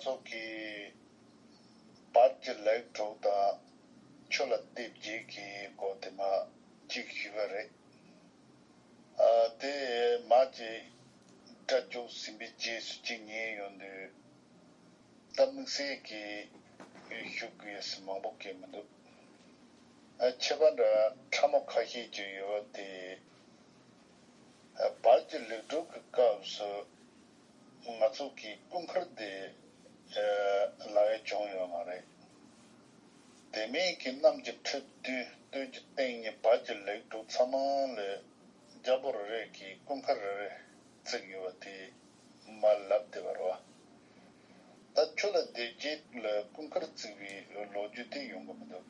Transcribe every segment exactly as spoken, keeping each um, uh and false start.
ཚོགས་ཀྱི་བར་གྱི་ལེགས་གྲུབ་དང་ཆོས་ལ་དད་བྱེད་ཀྱི་སྐོར་དེ་མ་གཅིག་ཞུས་པ་རེད། ཨ་དེ་མ་གཅིག་སྒྲ་སྒྱུར་ཟིན་པའི་རྗེས་སུ་གཅིག་ཉན་ཡོང་དུས། ད་དམིགས་བསལ་གྱི་ཞུ་དགོས་ཡ་མང་པོ་གལ་མི་འདུག་ཨ་ཁྱད་པར་འདྲ་ཕྲ་མོ་ཁ་ཤས་ཅིག་ཡོད་པ་དེ། ཨ་བར་གྱི་ལེགས་གྲུབ་ཀྱི་སྐབས་སུ་ང་ཚོ་གི་སྐུ་མཁར་དེ་ཨ་ལག་ཡ་བྱུང་ཡོད་མ་རེད། དེ་མིན་གྱི་གནམ་གྱི་ཁྲི་བདུན་སྟོད་ཀྱི་སྟེང་གཉིས་བར་གྱི་ལེགས་གྲུབ་ཚང་མ་ལས་རྒྱལ་པོ་རེ་རེ་གི་སྐུ་མཁར་རེ་རེ་བརྩིགས་ཡོད་པ་དེ་མར་ལབ་བསྡད་པ་རེད་བ། ད་ཆོས་ལ་དད་བྱེད་ལ་སྐུ་མཁར་བརྩིགས་པའི་ལོ་རྒྱུས་དེ་ཡོང་གི་མི་འདུག་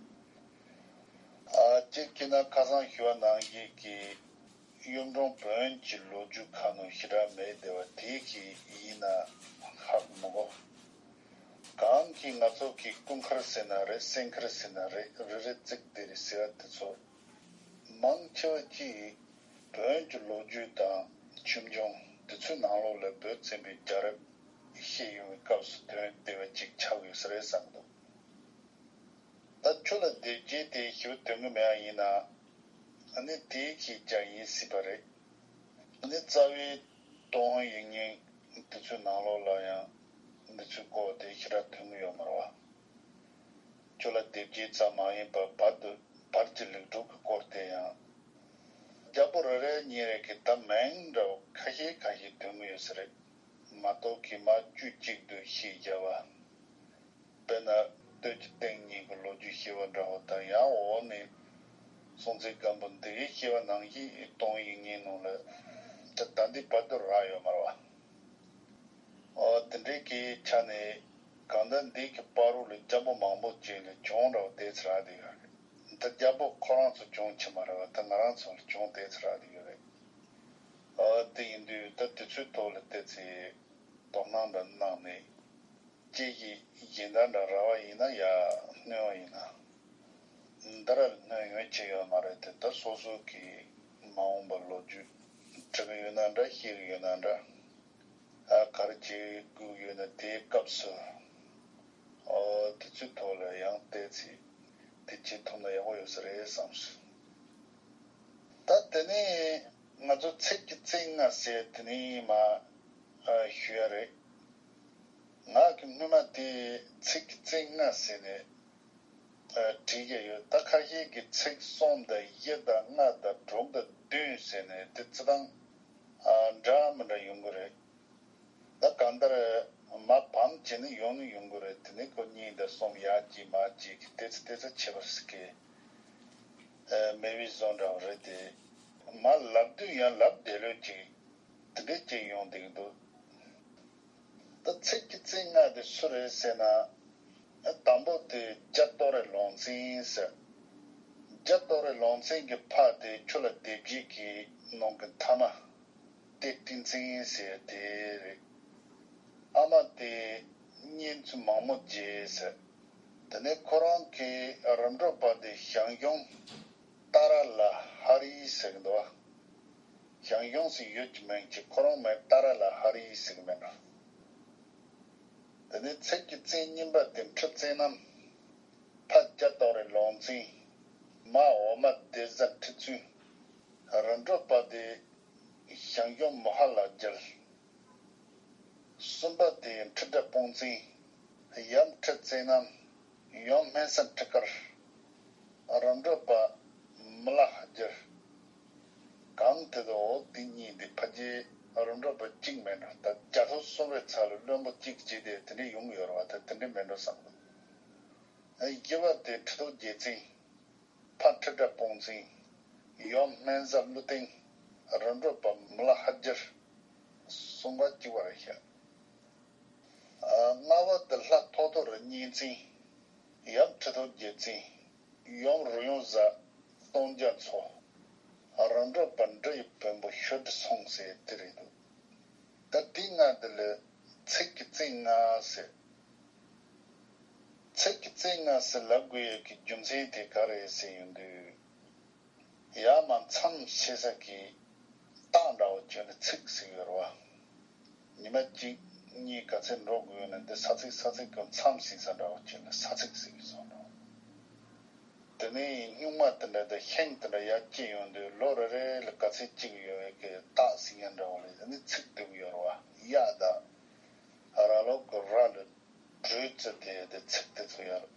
ཨ་སྤྱིར་ཁྱེད་རྣམས་ཁ་སང་ཞུ་བ་ནང་བཞིན་གྱི་གཡུང་དྲུང་བོན་གྱི་ལོ་རྒྱུས་ཁག་ནང་ཞེ་དྲག་མེད་བསྡད་པ་དེ་གི་ཡིན་ན་ཧ་གོ་མི་གོ། གང་གི་ང་ཚོ་གི་སྐུ་མཁར་ཟེར་ན་རེད། སྲས་མཁར་ཟེར་ན་རེད། རེ་རེ་བརྩིགས་བསྡད་རེད་ཟེར་བ་དེ་ཚོ། མང་ཆེ་བ་ཅིག་བོན་གྱི་ལོ་རྒྱུས་དང་ཆོས་འབྱུང་དེ་ཚོའི་ནང་ལོགས་ལ་བོད་བཙན་པོའི་རྒྱལ་རབས་བཤད་ཡོང་བའི་སྐབས་སུ་དོན་བདེ་བ་ཅིག་ཆགས་ཡོད་ས་རེད་བསམ་གི་འདུག་ད་ཆོས་ལ་དད་བྱེད་དེ་ཞུ་དོན་གི་མེད་པ་ཡིན་ན། ཨ་ནི་དེའི་ཁྱེད་ཀྱང་ཡིན་སྲིད་པ་རེད། ཨ་ནི་རྩ་བའི་ཏུན་ཧོང་ཡིག་རྙིང་དེ་ཚོའི་ནང་ལོགས་ལ་ཡང་འདི་ཚོའི་སྐོར་དེ་ཞེ་དྲག་ཐོན་གི་ཡོད་མ་རེད་བ། ཆོས་ལ་དད་བྱེད་ཙམ་མ་ཡིན་པར་བར་དུ་བར་གྱི་ལེགས་གྲུབ་ཀྱི་སྐོར་དེ་ཡང་། རྒྱལ་པོ་རེ་རེ་གཉིས་རེ་གི་ད་མིང་འདྲ་བོ་ཁ་ཤས་ཁ་ཤས་ཐོན་གི་ཡོད་ས་རེད། མ་གཏོགས་ཀྱི་མ་བཅུ་གཅིག་ཏུ་ཤེས་བྱ་བ། དཔེར་ན་སྟོད་ཀྱི་སྟེང་གཉིས་ཀྱི་ལོ་རྒྱུས་ཤེས་པ་འདྲ་བོ་དང་། ཡང་འོག་ནས་སྲོང་བཙན་སྒམ་པོ་འདི་ཡི་ཤེས་པ་ནང་བཞིན་ཏུན་ཧོང་ཡིག་རྙིང་ནང་ལ་ད་ད་འདི་བར་དུ་རག་ཡོད་མ་རེད་བ། ཨོ་དེ་འདྲའི་གི་ཆ་ནས་གང་ལྟར་འདི་གི་བར་རུ་ལ་རྒྱལ་པོ་མང་པོ་ཅིག་ལ་བྱུང་འདྲ་བོ་བལྟས་ཚེ་རག་བསྡད་ཡོད་རེད། ད་རྒྱལ་པོ་ཁོ་རང་ཚོ་བྱུང་ཆེ་མ་རེད་བ། ད་ང་རང་ཚོ་ལ་བྱུང་བལྟས་ཚེ་རག་བསྡད་ཡོད་རེད། ཨོ་དེ་ཡིན་དུས་ད་དེ་ཚོའི་ཐོག་ལ་བལྟས་ཚེ་དོ་སྣང་འདྲ་གནང་ནས་ཅིག་གི་གཞན་དག་འདྲ་རག་པ་ཡིན་ན་ཡ་སྣོན་པ་ཡིན་ན། འདི་ར་སྣོན་ཡོང་ཆེ་ཡོད་མ་རེད་དེ། ད་སོ་སོ་གི་མ་འོངས་པ་ལོ་རྒྱུས་འབྲི་གི་ཡོད་ན་འདྲ། ཤེས་གི་ཡོད་ན་འདྲ། ཨ་ག་རེ་བྱེད་དགོས་ཡོད་ན་དེའི་སྐབས་སུ་ཨོ་དེ་ཚོའི་ཐོག་ལ་ཡང་བལྟས་ཚེ་དེ་བྱེད་ཐུབ་ན་ཡག་པོ་ཡོད་ས་རེད་བསམ་སོང་། ད་དེ་ནས་ང་ཚོ་ཚིགས་ཀྱི་བཙན་ལྔ་ཟེར་དེ་ནས་མ་ཨ་ཞུ་ཡ་རེད། ང་གི་སྔོན་མ་དེ་ཚིགས་ཀྱི་བཙན་ལྔ་ཟེར་ནས་ཨ་བྲིས་ཀྱི་ཡོད། ད་ཁ་ཤས་ཀྱིས་ཚིགས་གསུམ་དང་བཞི་དང་ལྔ་དང་དྲུག་དང་བདུན་ཟེར་ནས་དེ་རྩི་སྟངས་ཨ་འདྲ་མི་འདྲ་ཡོང་གི་རེད། ད་གང་ལྟར་མ་བམ་བྱས་ནས་ཡོང་ནི་ཡོང་གི་རེད། དེ་ནས་ཁོ་གཉིས་དང་གསུམ་ཡར་གྱིས་མར་གྱིས་ཀྱི་ཏེ་ཙི་ཏེ་ཙི་བྱེད་པ་ཟེར་གི་ཨ་མེད་པའི་བཟོ་འདྲ་བ་རེད་དེ། མ་ལབ་དུས་ཡང་ལབ་བསྡད་ལོས་ཅིག་དེ་འདྲས་ཅིག་ཡོང་བསྡད་ཀྱི་འདུག་ད་ཚིགས་ཀྱི་བཙན་ལྔ་དེ་སུ་རེད་ཟེར་ན། དང་པོ་དེ་རྒྱ་ཏོ་རེ་ལུང་བཙན་ཟེར། རྒྱ་ཏོ་རེ་ལུང་བཙན་གྱི་ཕ་དེ་ཆོས་ལ་དད་བྱེད་ཀྱི་ནང་གི་མཐའ་མ་ཏེ་ཏིང་བཙན་ཟེར་དེ་རེད། ཨ་མ་དེ་གཉན་ཚུལ་མང་མོ་རྗེ་ཟེར། དེ་ནས་ཁོ་རང་གི་རིམ་གྲོ་པ་དེ་ཞང་ཞུང་ཏཱ་ར་ལ་ཧ་རི་ཟེར་གི་འདུག་ཞང་ཞུང་ཟེར་ཡོད་ཀྱི་མིང་གཅིག་ཁོ་རང་མིང་ཏཱ་ར་ལ་ཧ་རི་ཟེར་གི་མིན་འགྲོ། དེ་ནས་ཚིགས་ཀྱི་བཙན་གཉིས་པ་དེ་ཁྲི་བཙན་ནམ། ཕ་རྒྱ་ཏོ་རེ་ལུང་བཙན། མ་འོག་མ་སྡེ་བཟའ་ཁྲི་བཙུན། རིམ་གྲོ་པ་དེ་ཞང་ཞུང་མོ་ཧ་ལ་རྒྱལ། གསུམ་པ་དེ་ཁྲི་ཁྲི་སྤུངས་བཙན། ཡུམ་ཁྲི་བཙན་ནམ། ཡུམ་སྨན་བཟའ་ཁྲི་དཀར། རིམ་གྲོ་པ་མི་ལ་ཧ་རྒྱལ། གང་དེ་དོ་འོ་དེ་གཉིས་དེ་ཕ་རྒྱལ་རིམ་གྲོ་པ་གཅིག་མེད་འགྲོ། ད་རྒྱ་ཐོ་གསུམ་པའི་ཚ་ལ་བློན་པོ་གཅིག་བྱས་ཏེ་དེ་འདྲས་ཡོང་གི་ཡོད་རེད་བ། ད་དེ་འདྲས་མེད་འགྲོ་བསམ་གི་འདུག་བཞི་པ་དེ་ཁྲི་ཐོག་རྒྱལ་བཙན། ཕ་ཁྲི་ཁྲི་སྤུངས་བཙན། ཡུམ་སྨན་བཟའ་ཀླུ་སྟེང་། རིམ་གྲོ་པ་མི་ལ་ཧ་རྒྱལ། གསུམ་ཀ་གཅིག་པ་རེད་ཤག་ཨ་ལྔ་པ་དེ་ལྷ་ཐོ་ཐོ་རི་གཉན་བཙན། ཡབ་ཁྲི་ཐོག་རྒྱལ་བཙན། ཡུམ་རུ་ཡོང་བཟའ་སྟོང་རྒྱ་མཚོ། རིམ་གྲོ་པ་འབྲི་ཡི་བོན་པོ་ཤོད་སྒྲི་སོང་ཟེར་དེ་རེད་འདུག་ད་དེ་ལྔ་དེ་ལ་ཚིགས་ཀྱི་བཙན་ལྔ་ཟེར། ཚིགས་ཀྱི་བཙན་ལྔ་ཟེར་ལབ་དགོས་ཡས་ཀྱི་རྒྱུ་མཚན་དེ་ག་རེ་ཟེར་ཡོང་དུས། ཡར་མར་མཚམས་བྱེད་ས་ཀྱི་རྟགས་འདྲ་བོ་བྱས་ནས་ཚིགས་ཟེར་ཡོད་རེད་བ། ཉི་མ་གཅིག་ གཉིས་ག་ཚད་འགྲོ་དགོས་ན་འདི་ས་ཚིགས་ས་ཚིགས་ཀྱི་མཚམས་ཟིན་ས་འདྲ་བོ་ཅིག་ལ་ས་ཚིགས་ཟེར་གི་སོང་འགྲོ། དེ་ནས་སྨྱུག་མ་དེ་འདྲ་དང་ཤིང་དེ་འདྲ་ཡར་སྐྱེས་ཡོང་དུས་ལོ་རེ་རེ་ལ་ག་ཚད་ཅིག་ཡོད་པའི་གི་རྟགས་ཟིན་ཡ་འདྲ་བོ་ལ་ཡ་ནི་ཚིགས་བསྡུ་གི་ཡོད་རེད་བ། གཡག་དང་ར་ལོག་གི་ར་ལ་སྦྲུལ་བརྩི་དེ་དེ་ཚིགས་དེ་ཚོ་ཡར་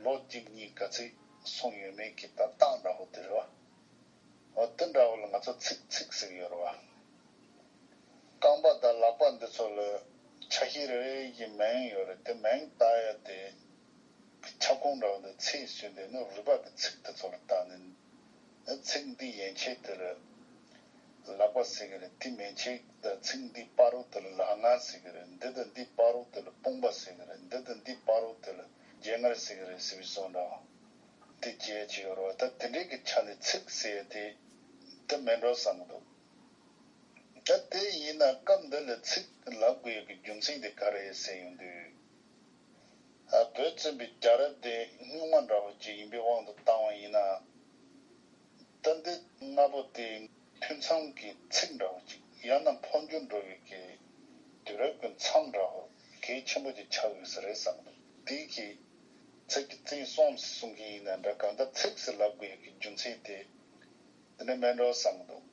ལོ་གཅིག་གཉིས་ག་ཚད་སོང་ཡོད་མེད་ཀྱི་ད་རྟགས་འདྲ་བོ་དེ་རེད་བ། འོ་དེ་འདྲ་བོ་ལ་ང་ཚོ་ཚིགས་ཚིགས་ཟེར་གི་ཡོད་རེད་བ། རྐང་པ་དང་ལག་པ་འདི་ཚོ་ལ་ཆ་ཤས་རེ་རེ་ཡི་མིང་ཡོད་རེད། དེ་མིང་བཏགས་ཡ་དེ་ཁྱབ་ཁོངས་འདྲ་བོ་དེ་ཚིགས་ཟེར་དེ་ནི་རུས་པ་གི་ཚིགས་དེ་ཚོ་ལ་བཏགས་ནས། ཚིགས་འདི་ཡན་ཆད་དེ་ལ་ལག་པ་ཟེར་གི་རེད། དེ་མན་ཆད་དང་ཚིགས་འདི་བར་རོ་དེ་ལ་ལག་ངར་ཟེར་གི་རེད། འདི་དང་འདི་བར་རོ་དེ་ལ་དཔུང་པ་ཟེར་གི་རེད། འདི་དང་འདི་བར་རོ་དེ་ལ་རྒྱལ་ངར་ཟེར་གི་རེད་ཟེར་བའི་བཟོ་འདྲ་བོ་དེ་བྱས་བྱས་ཡོད་རེད་བ། ད་དེ་འདྲའི་གི་ཆ་ནས་ཚིགས་ཟེར་ཡ་དེ་དེ་མིན་འགྲོ་བསམ་གི་འདུག་ད་དེ་ཡིན་ན་སྐབས་འདི་ལ་ཚིགས་ལབ་དགོས་ཡ་གི་རྒྱུ་མཚན་དེ་ག་རེ་ཟེར་ཡོང་དུས། ཨ། བོད་བཙན་པོའི་རྒྱལ་རབས་དེ་སྨྱུག་མ་འདྲ་བོ་ཅིག་ཡིན་པའི་དབང་དུ་བཏང་བ་ཡིན་ན། ད་འདི་ལྔ་པོ་དེ་ཐུན་མཚམས་ཀྱི་ཚིགས་འདྲ་བོ་ཅིག་ཡང་ན་འཕོ་འགྱུར་འགྲོ་བའི་གི་དུས་རབས་ཀྱི་མཚམས་འདྲ་བོ་གལ་ཆེན་པོ་ཅིག་ཆགས་ཡོད་ས་རེད་བསམ་གི་འདུག་དེའི་གི་ཚིགས་ཀྱི་བཙན་གསུམ་ཟེར་གསུང་གི་ཡིན་ན་འདྲ། གང་ལྟར་ཚིགས་ཟེར་ལབ་དགོས་ཡ་གི་རྒྱུ་མཚན་དེ་དེ་ནི་མིན་འགྲོ་བསམ་གི་འདུག་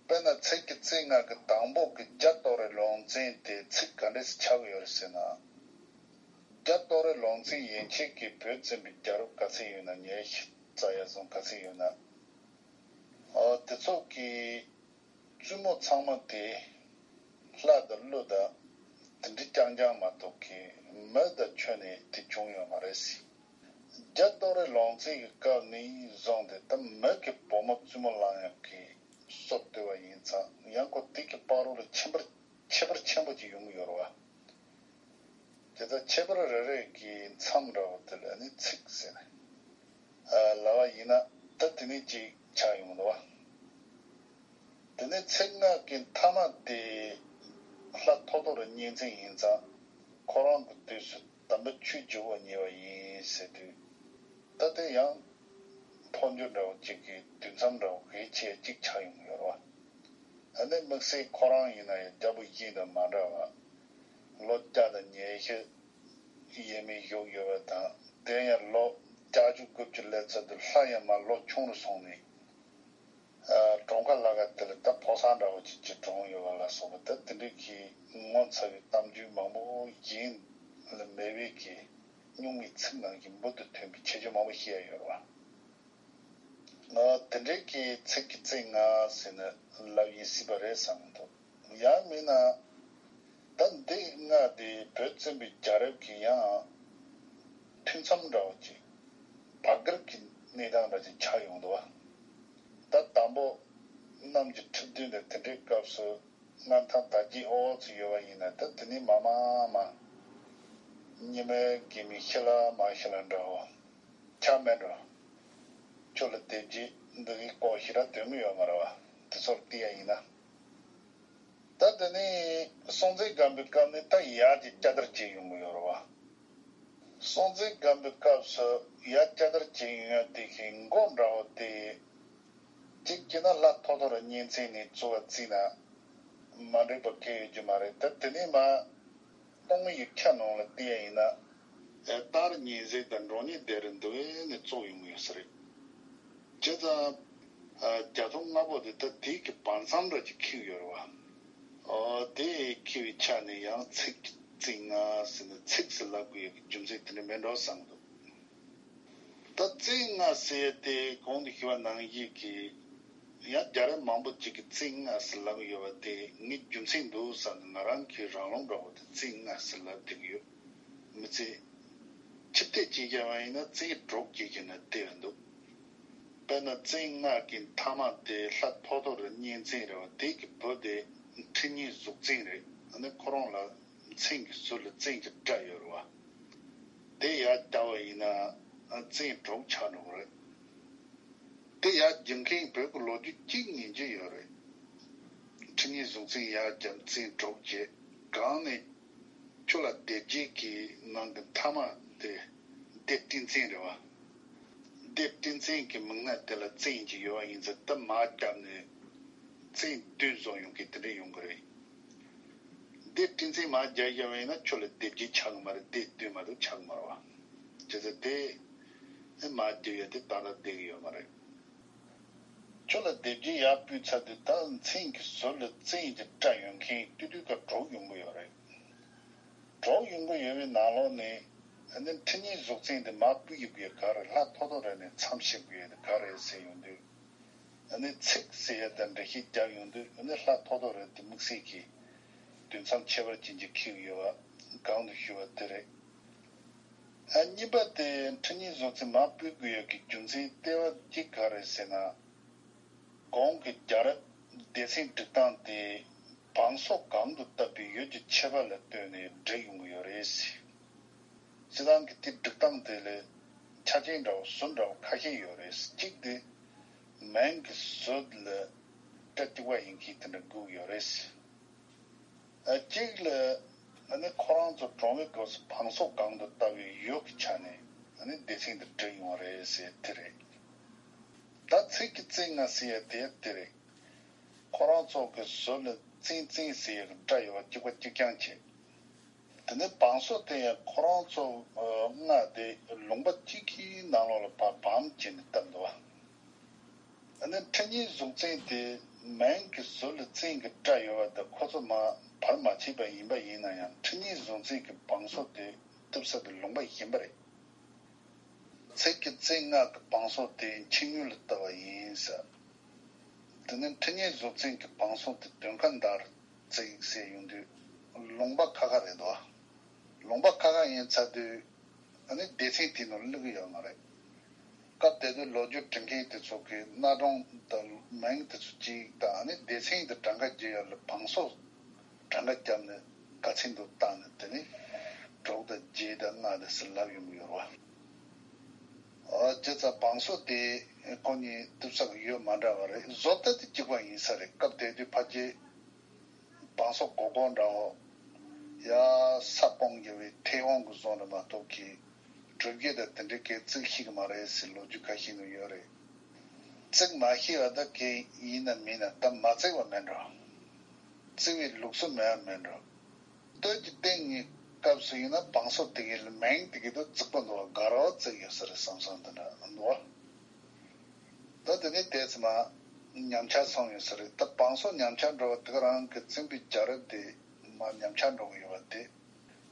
དཔེར་ན་ཚིགས་ཀྱི་བཙན་ལྔ་གི་དང་པོ་གི་རྒྱ་ཏོ་རེ་ལུང་བཙན་དེ་ཚིགས་ག་འདྲས་སེ་ཆགས་ཡོད་རེད་ཟེར་ན། རྒྱ་ཏོ་རེ་ལུང་བཙན་ཡན་ཆད་ཀྱི་བོད་བཙན་པོའི་རྒྱལ་རབས་ག་ཚད་ཡོད་ན། ཉེར་བཞི་རྩ་ཡ་བཟུང་ག་ཚད་ཡོད་ན། ཨོ་དེ་ཚོ་གི་བཙུན་མོ་ཚང་མ་དེ་ལྷ་དང་ཀླུ་དང་དེ་འདྲ་རྐྱང་རྐྱང་མ་གཏོགས་ཀྱི་མི་དང་ཁྱོན་ནས་དེ་བྱུང་ཡོད་མ་རེད་ཟེར། རྒྱ་ཏོ་རེ་ལུང་བཙན་གྱི་སྐབས་ནས་བཟུང་སྟེ་ད་མི་གི་བུ་མོ་བཙུན་མོ་ལང་ཡག་གི་སྲོལ་བཏོད་པ་ཡིན་ཙང་། ཡང་ཁོ་དེ་གི་བར་རོ་ལ་ཁྱད་པར་ཁྱད་པར་ཆེན་པོ་ཅིག་ཡོང་གི་ཡོད་རེད་བ། དེ་ལྟར་ཁྱད་པར་རེ་རེ་གི་མཚམས་འདྲ་བོ་དེ་ལ་ནི་ཚིགས་ཟེར་ནས་ལབ་པ་ཡིན་ན། ད་དེ་ནས་ཅིག་ཆགས་ཡོང་གི་འདུག་བ། དེ་ནས་ཚིགས་ལྔ་གི་མཐའ་མ་དེ་ལྷ་ཐོ་ཐོ་རི་གཉན་བཙན་ཡིན་ཙང་། ཁོ་རང་གི་དུས་སུ་དམ་པའི་ཆོས་བགྱིས་པ་ཉེ་བ་ཡིན་ཟེར་དུས། ད་དེ་ཡང་འཕོ་འགྱུར་འདྲ་བོ་གཅིག་གི་དུས་མཚམས་འདྲ་བོ་གལ་ཆེ་གཅིག་ཆགས་ཡོང་གི་ཡོད་རེད་བ། ཨ་ནི་དམིགས་བསལ་ཁོ་རང་ཡིན་ན་ཡང་རྒྱལ་པོ་གཞན་དང་མ་འདྲ་བ། ལོ་བརྒྱ་དང་ཉི་ཤུ་ཡས་མས་བཞུགས་ཡོད་པ་དང་། དེ་ཡང་ལོ་བརྒྱད་ཅུ་དགུ་བཅུ་སླེབས་ཚར་དུས་ལྷ་ཡང་མར་ལོ་ཆུང་རུ་སོང་ནས། ཨ། གྲོངས་ཁ་ལ་ཁ་དེ་ལ་ད་ཕོ་གསར་འདྲ་བོ་ཅིག་ཅིག་གྲོངས་ཡོད་པ་ལ་སོགས་པ། ད་དེ་འདྲའི་གི་ངོ་མཚར་བའི་གཏམ་རྒྱུད་མང་པོ་གཞན་ལ་མེད་པའི་གི་སྨྱུག་མའི་ཚིགས་ནང་གི་འབུར་དུ་ཐོན་པའི་ཁྱད་ཆོས་མང་པོ་ཤེས་ཡ་ཡོད་རེད་བ། ང་དེ་འདྲའི་གི་ཚིགས་ཀྱི་བཙན་ལྔ་ཟེར་ནས་ལབ་ཡིན་སྲིད་པ་རེད་བསམ་གྱི་འདུག་ཡང་མིན་ན། ད་འདི་ལྔ་དེ་བོད་བཙན་པོའི་རྒྱལ་རབས་ཀྱི་ཡང་ཐུན་མཚམས་འདྲ་བོ་ཅིག་བར་བརྒལ་གྱི་གནས་སྟངས་འདྲ་ཅིག་ཆགས་ཡོང་འདུག་བ། ད་དང་པོ་གནམ་གྱི་ཁྲི་བདུན་དང་དེ་འདྲའི་སྐབས་སུ་མངའ་ཐང་དར་རྒྱས་འོག་ཚུད་ཡོད་པ་ཡིན་ན། ད་དེ་ནས་མར་མར་མར་ཉི་མའི་རྒྱལ་མོའི་ཤི་ལ་མ་ཤི་ལ་འདྲ་བོ། ཆ་མེད་འགྲོ། ཁྱོད་ལ་དེབ་རྒྱས་འདི་གི་སྐོར་ཞེ་དྲག་སྟོན་གི་ཡོད་མ་རེད་བ། དེ་ཚོར་བལྟས་ཡ་ཡིན་ན། ད་དེ་ནས་སྲོང་བཙན་སྒམ་པོའི་སྐབས་ནས་ད་ཡར་གྱི་བསྐྱར་དར་བྱས་ཡོང་གི་ཡོད་རེད་བ། སྲོང་བཙན་སྒམ་པོའི་སྐབས་སུ་ཡར་བསྐྱར་དར་བྱས་ཡོང་ཡ་དེ་གི་མགོ་འདྲ་བོ་དེ། གཅིག་བྱས་ན་ལྷ་ཐོ་ཐོ་རི་གཉན་བཙན་ནས་བཙུགས་པ་བརྩིས་ན་མ་འགྲིག་པ་གང་ཡང་ཡོད་རྒྱུ་མ་རེད། ད་དེ་ནས་མར་སྟོང་མའི་ཡིག་ཆ་ནང་ལ་བལྟས་ཡ་ཡིན་ན། ཨེ། སྟག་རི་གཉན་གཟིགས་དང་འབྲོང་གཉན་ལྡེབས་རིས་འདི་བས་ནས་བཙུགས་ཡོང་གི་ཡོད་ས་རེད། བྱས་ཙང་། ཨ། རྒྱ་མཚོ་ལྔ་པོ་དེ་ད་དེའི་གི་བར་མཚམས་འདྲ་ཅིག་འཁེལ་ཡོད་རེད་བ། ཨོ། དེ་འཁེལ་བའི་ཆ་ནས་ཡང་ཚིགས་ཀྱི་བཙན་ལྔ་ཟེར་ནས་ཚིགས་ཟེར་ལབ་དགོས་ཡ་གི་རྒྱུ་མཚན་དེ་འདྲ་མེད་འགྲོ་བསམ་འདུག་ད་བཙན་ལྔ་ཟེར་ཡ་དེ་གོང་དུ་ཞུས་པ་ནང་བཞིན་གྱི་ཡང་རྒྱལ་རབས་མང་པོ་ཅིག་གི་བཙན་ལྔ་ཟེར་ལབ་ཡོད་པ་དེ་ངའི་རྒྱུ་མཚན་འདུག་བསམ་ནས་ང་རང་གི་རང་ལུགས་འདྲ་བོ་དེ་བཙན་ལྔ་ཟེར་ལབ་བསྡད་ཀྱི་ཡོད། མི་ཚེ་ཕྱིར་བལྟས་བྱས་བཞག་པ་ཡིན་ན་བཙན་དྲུག་བྱས་བྱས་ནས་བལྟས་པ་འདུག་དཔེར་ན་བཙན་ལྔ་གི་མཐའ་མ་དེ་ལྷ་ཐོ་ཐོ་རི་གཉན་བཙན་རེད་བ། དེ་གི་བུ་དེ་ཁྲི་གཉན་གཟུགས་བཙན་རེད། ཨ་ནི་ཁོ་རང་ལ་མཚན་གྱི་ཟུར་ལ་བཙན་གྱི་སྒྲ་ཡོད་རེད་བ། དེ་ཡར་བསྐྱར་བ་ཡིན་ན་བཙན་དྲུག་ཆགས་འགྲོ་གི་རེད། དེ་ཡར་བསྒྱུར་མཁན་བོད་ཀྱི་ལོ་རྒྱུས་གཅིག་ཉན་རྒྱུ་ཡོད་རེད། ཁྲི་གཉན་གཟུགས་བཙན་ཡར་བསྐྱར་བཙན་དྲུག་བྱས། གང་ནས་ཁྱོད་ལ་སྡེ་བརྒྱད་ཀྱི་ནང་གི་མཐའ་མ་དེ་སྡེ་སྤྲེལ་བཙན་རེད་བ། སྡེ་སྤྲེལ་བཙན་གྱི་མིང་ན་དེ་ལ་བཙན་གྱི་ཡོད་པ་ཡིན་ཙང་། ད་མར་བསྐྱར་ནས་བཙན་བདུན་བཟོ་ཡོང་གི་དེ་འདྲ་ཡོང་གི་རེད། དེ་སྤྲིན་ཚན་མར་རྒྱག་བཞག་པ་ཡིན་ན་ཁྱོད་ལ་སྡེབ་སྦྱོར་ཆགས་གི་མ་རེད། དེ་བསྡུས་མ་ཐུབ་ཆགས་གི་མ་རེད་བ། བྱས་ཙང་དེ་མར་བསྡུས་ཡ་དེ་ཏག་ཏག་བསྡད་གི་ཡོད་མ་རེད། ཁྱོད་ལ་སྡེབ་སྦྱོར་ཡར་ཕུལ་ཚར་དུས་ད་མཚན་གྱི་ཟུར་ལ་བཙན་གྱི་སྒྲ་ཡོད་མཁན་ཏུ་ཏུ་ཀ་གྲོགས་ཡོང་གི་ཡོད་རེད། གྲོགས་ཡོང་གི་ཡོད་པའི་ནང་ལོགས་ནས་ཨ་ནི་འཁྲུལ་སྙོམས་གཟུགས་ཅན་དེ་མར་ཕུད་ཡོད་དགོས་ག་རེ། ལྷག་ཐོག་ཐོག་རེ་ནས་མཚམས་བཞག་དགོས་ཡ་དེ་ག་རེ་ཟེར་ཡོང་དུས། ཨ་ནི་ཚིག་ཟེར་ཡ་དང་འགྲེལ་བཤད་རྒྱག་ཡོང་དུས་ཨ་ནི་ལྷག་ཐོག་ཐོག་རེ་དེ་དམིགས་བསལ་གྱི་དུས་མཚམས་ཁྱད་པར་ཅན་ཅིག་འཁེལ་ཡོད་པ་གོང་དུ་ཞུས་པ་དེ་རེད། ཨ་གཉིས་པ་དེ་འཁྲུལ་སྙོམས་གཟུགས་ཅན་མར་ཕུད་དགོས་ཡ་གི་རྒྱུ་མཚན་ལྟེ་བ་གཅིག་ག་རེ་ཟེར་ན། གོང་གི་རྒྱལ་རབས་སྡེ་ཚན་སྒྲིག་སྟངས་དེ་བང་སོ་གང་དུ་བཏབ་པའི་ཡུལ་གྱི་ཁྱད་པར་ལ་ལྟོས་ནས་འགྲིག་ཡོང་གི་ཡོད་རེད། སྤྱིར་བཏང་གི་དེ་སྒྲིག་སྟངས་དེ་ལ་ཆ་རྐྱེན་འདྲ་བོ་ཟུར་འདྲ་བོ་ཁ་ཤས་ཡོད་རེད། གཅིག་དེ་མིང་གི་ཟུར་ལ་སྒྲ་གཅིག་པ་ཡིན་མཁན་དེ་འདྲ་དགོས་ཀྱི་ཡོད་རེད། ཨ་གཅིག་ལ་ཨ་ནི་ཁོ་རང་ཚོ་གྲོང་བའི་སྐབས་སུ་བང་སོ་གང་དུ་བཏབ་པའི་ཡུལ་གྱི་ཆ་ནས་ཨ་ནི་སྡེ་ཚན་དེ་འགྲིག་ཡོང་བ་རེད་ཟེར་དེ་རེད། ད་ཚིག་གི་བཙན་ལྔ་ཟེར་ཡ་དེ་དེ་རེད། ཁོ་རང་ཚོ་གི་ཟུར་ལ་བཙན་བཙན་ཟེར་ཡ་གི་སྒྲ་ཡོད་པ་གཅིག་པ་གཅིག་རྐྱང་བྱས། དེ་ནས་བང་སོ་དེ་ཡང་ཁོ་རང་ཚོ་ལྔ་དེ་ལུང་པ་གཅིག་གི་ནང་ལོགས་ལ་ཕར་བམ་བྱས་ནས་བཏབ་འདུག་བ། ཨ་ནི་འཁྲུལ་སྙོམས་གཟུགས་ཅན་དེ་མིང་གི་ཟུར་ལ་བཙན་གྱི་སྒྲ་ཡོད་པ་དང་ཁོ་ཚོ་མ་བར་མ་ཕྱེད་པ་ཡིན་པ་ཡིན་ན་ཡང་འཁྲུལ་སྙོམས་གཟུགས་ཅན་གྱི་བང་སོ་དེ་གཏུབ་ས་དེ་ལུང་པ་གཞན་པ་རེད། ཚིག་གི་བཙན་ལྔ་གི་བང་སོ་དེ་འཆིང་ཡུལ་ལ་བཏབ་པ་ཡིན་ཟེར། དེ་ནི་འཁྲུལ་སྙོམས་གཟུགས་ཅན་གྱི་བང་སོ་དེ་དོན་ཁ་འདར་ཚིག་ཟེར་ཡོང་དུས་ལུང་པ་ཁ་ཁ་རེད་དོ། ལུང་པ་ཁ་ཁ་ཡིན་ཚར་དུས་ཨ་ནི་སྡེ་ཚན་དེ་ནང་བླུག་གི་ཡོད་མ་རེད། སྐབས་དེ་དུས་ལོ་རྒྱུས་འབྲི་མཁན་དེ་ཚོ་གིས་གནའ་གྲངས་དང་མིང་དེ་ཚོ་གཅིག་དང་ཨ་ནི་སྡེ་ཚན་དེ་གྲངས་ཀ་བརྒྱབ་ཡ་ལ་བང་སོ་གྲངས་ཀ་བརྒྱབ་ནས་དཀའ་ཚེགས་འདུག་བཏང་ནས་དེ་ནི་དྲུག་དང་བརྒྱད་དང་ལྔ་དེ་ཟེར་ལབ་ཡོང་གི་ཡོད་རེད་བ། ཨ་བྱས་ཙང་བང་སོ་དེ་ཁོ་གཉིས་གཏུབ་ས་གི་ཡུལ་མ་འདྲ་བ་རེད། བཟོ་ལྟ་དེ་གཅིག་པ་ཡིན་ས་རེད། སྐབས་དེ་དུས་ཕལ་ཆེར་བང་སོ་གོ་གོ་འདྲ་བོ་ཡ་ས་སྤོང་རྒྱུ་བའི་མཐེ་བོང་གི་བཟོ་འདྲ་མ་གཏོགས་ཀྱི་གྲུབ་རྒྱུ་དང་དེ་འདྲའི་སྐད་བརྩི་ཤེས་ཀྱི་མ་རེད་ཟེར་ལོ་རྒྱུས་ཁ་ཤས་ནང་ཡོད་རེད། བརྩི་མ་ཤེས་པ་ད་གལ་ཡིན་ན་མིན་ན་ད་མ་བརྩི་བ་མེད་འགྲོ། བརྩི་བའི་ལུགས་སྲོལ་མེད་པ་མེད་འགྲོ། སྟོད་ཀྱི་སྟེང་གི་སྐབས་སུ་ཡིན་ན་བང་སོ་དེ་གའི་མིང་དེ་གའི་དུ་རྫིག་པོ་འདུག་བ། དགའ་རབ་བརྩི་ཡོད་ས་རེད་བསམ་བསམ་དེ་འདྲ་འདུག་བ། ད་དེ་ནས་དེ་ཚེ་མ་ཉམས་ཆག་སོང་ཡོད་ས་རེད། ད་བང་སོ་ཉམས་ཆག་འགྲོ་བ་དེ་ག་རང་གི་བཙན་པོའི་རྒྱལ་རབས་དེ་མ་ཉམས་ཆག་འགྲོ་གི་ཡོད་པ་དེ་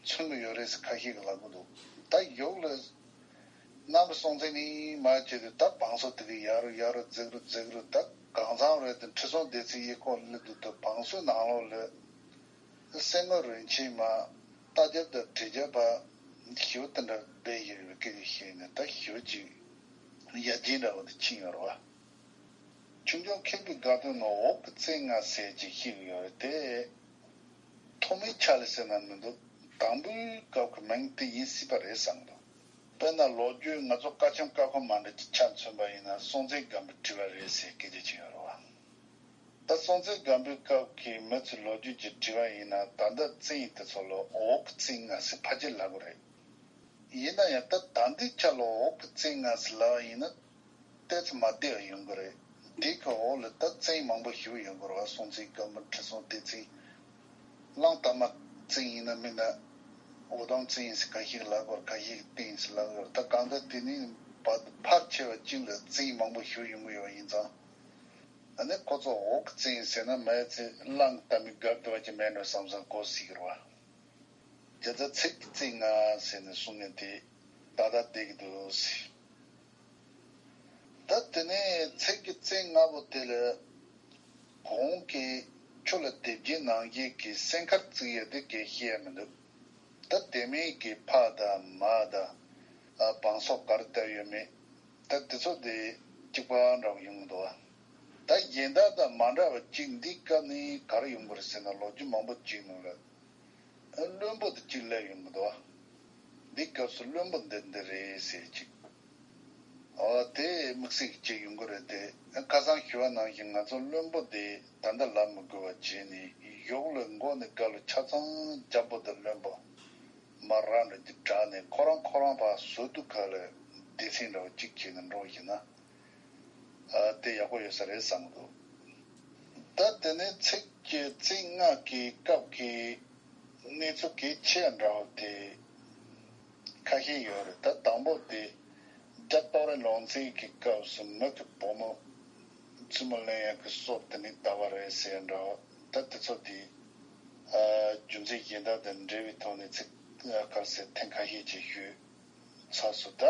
མཚོན་གི་ཡོད་རེད་ཟེར་ཁ་ཤས་ཀྱིས་ལབ་གི་འདུག་ད་ཡུལ་ལ་རྣམ་པ་སྲོང་བཙན་ནས་མར་བྱས་ཏེ་ད་བང་སོ་དེ་གའི་ཡར་རུ་ཡར་རུ་རྫིག་རུ་རྫིག་རུ། ད་གང་ཚང་རེད་དེ་ཁྲི་སྲོང་ལྡེ་བཙན་གཡས་སྐོར་སླེབས་དུས་ད་བང་སོའི་ནང་ལོགས་ལ་གསེར་དངུལ་རིན་ཆེན་མ་རྟ་རྒྱབ་དང་དྲེལ་རྒྱབ་པ་ཞེ་པོ་དེ་འདྲ་སྦས་ཡོད་པའི་སྐད་ཆ་བཤད་ནས་ད་ཞེ་པོ་ཅིག་ཡར་རྒྱས་འདྲ་བོ་དེ་ཕྱིན་ཡོད་རེད་བ། ཆོས་འབྱུང་མཁས་པའི་དགའ་སྟོན་ནང་འོག་གི་བཙན་ལྔ་ཟེར་ཅིག་བཤད་ཀྱི་ཡོད་རེད་དེ། ཐོག་མའི་ཆ་ལ་ཟེར་ན་མི་འདུག་དང་པོའི་སྐབས་ཀྱི་མིང་དེ་ཡིན་སྲིད་པ་རེད་བསམ་གི་འདུག་དཔེར་ན་ལོ་རྒྱུས་ང་ཚོ་ཀ་ཆེམ་ཀ་ཁོ་མ་འདྲ་ཅིག་ཆ་མཚོན་པ་ཡིན་ན་སྲོང་བཙན་སྒམ་པོའི་དྲི་བ་རེད་ཟེར་སྐད་ཆ་ཅིག་ཡོད་རེད་བ། ད་སྲོང་བཙན་སྒམ་པོའི་སྐབས་ཀྱི་མི་ཚོའི་ལོ་རྒྱུས་ཀྱི་དྲི་བ་ཡིན་ན་ད་ལྟ་བཙན་དེ་ཚོ་ལ་འོག་གི་བཙན་ལྔ་ཟེར་ཕལ་ཆེར་ལབ་གི་རེད། ཡིན་ན་ཡང་ད་ད་ལྟའི་ཆ་ལ་འོག་གི་བཙན་ལྔ་ཟེར་ལབ་པ་ཡིན་ན་ཏོག་ཙམ་མ་བདེ་བ་ཡོང་གི་རེད། དེ་གི་འོག་ལ་ད་བཙན་མང་པོ་ཞེ་པོ་ཡོང་གི་རེད་བ། སྲོང་བཙན་སྒམ་པོ་ཁྲི་སྲོང་ལྡེ་བཙན། གླང་དར་མ་བཙན་ཡིན་ན་མིན་ན་འུ་དུམ་བཙན་ཟེར་ཁ་ཤས་ལབ་གི་རེད། ཁ་ཤས་ཀྱིས་བསྟན་ཟེར་ལབ་གི་རེད། ད་གང་ལྟར་དེ་ནི་བར་ཕལ་ཆེ་བ་གཅིག་ལ་བཙན་མང་པོ་ཞེ་པོ་ཡོང་གི་ཡོད་པ་ཡིན་ཙང་། ཨ་ནི་ཁོ་ཚོ་འོག་གི་བཙན་ཟེར་ན་མ་ཚད་གླང་དར་མའི་སྒར་དེ་བ་ཅིག་མེད་འགྲོ་བསམ་བསམ་གོ་སྲིད་ཀྱི་རེད་བ། དེ་ལྟར་ཚིག་གི་བཙན་ལྔ་ཟེར་ནས་གསུང་མཁན་དེ་ཏག་ཏག་བསྡད་ཀྱི་འདུག་ཟེར། ད་དེ་ནས་ཚིག་གི་བཙན་ལྔ་པོ་དེ་ལ་གོང་གི་ཆུ་ལ་སྡེབ་སྦྱོར་ནང་བཞིན་གྱི་སེང་ཁར་བརྩི་ཡ་དེ་གས་བཤད་ཡ་མི་འདུག་ད་དེ་མིན་གྱི་ཕ་དང་མ་དང་ཨ་བང་སོ་ག་རེ་བཏབ་ཡོད་མེད་ད་དེ་ཚོ་དེ་གཅིག་པ་འདྲ་བོ་ཡོང་གི་འདུག་བ། ད་གཞན་དག་དང་མ་འདྲ་བ་གཅིག་འདི་སྐབས་ནི་ག་རེ་ཡོང་གི་རེད་ཟེར་ན་ལོ་རྒྱུས་མང་པོ་གཅིག་ནང་ལ་བློན་པོ་དེ་གཅིག་སླེབས་ཡོང་གི་འདུག་བ། འདི་སྐབས་སུ་བློན་པོ་འདི་འདི་རེད་ཟེར་གཅིག་ཨོ་དེ་དམིགས་བསལ་གྱི་ཅིག་ཡོང་གི་རེད་དེ། ཁ་སང་ཞུ་བ་ནང་བཞིན་ང་ཚོ་བློན་པོ་དེ་ད་ལྟ་ལབ་མི་དགོས་པ་བྱས་ནས་གཞུག་ལ་མགོ་ནས་སྐབས་ལ་ཆ་ཚང་རྒྱལ་པོ་དང་བློན་པོ་མ་ར་འདྲ་གྱི་དྲག་ནས་ཁོ་རང་ཁོ་རང་ཕར་ཟུར་དུ་ཁ་ལ་སྡེ་ཚན་འདྲ་བོ་གཅིག་བྱས་ནས་འགྲོ་བཞིན་ན་ཨ་དེ་ཡག་པོ་ཡོད་ས་རེད་བསམ་གི་འདུག་ད་དེ་ནས་ཚིག་གི་བཙན་ལྔ་གི་སྐབས་ཀྱི་ གནས་ཚུལ་གལ་ཆེ་འདྲ་བོ་དེ་ཁ་ཤས་ཡོད་རེད། ད་དང་པོ་དེ་རྒྱ་ཏོག་རེ་ལོང་ཚིགས་ཀྱི་སྐབས་སུ་མི་གི་བུ་མོ་བཙུན་མོ་ལེན་ཡག་གི་སྲོལ་དེ་ནི་དར་བ་རེད་ཟེར་འདྲ་བོ། ད་དེ་ཚོ་དེ་རྒྱུ་མཚན་གཞན་དག་དང་འབྲེལ་བའི་ཐོག་ནས་ཚིག་ག་ཟེར་ཐེངས་ཁ་ཤས་ཅིག་ཞུས་ཚར་སོང་། ད་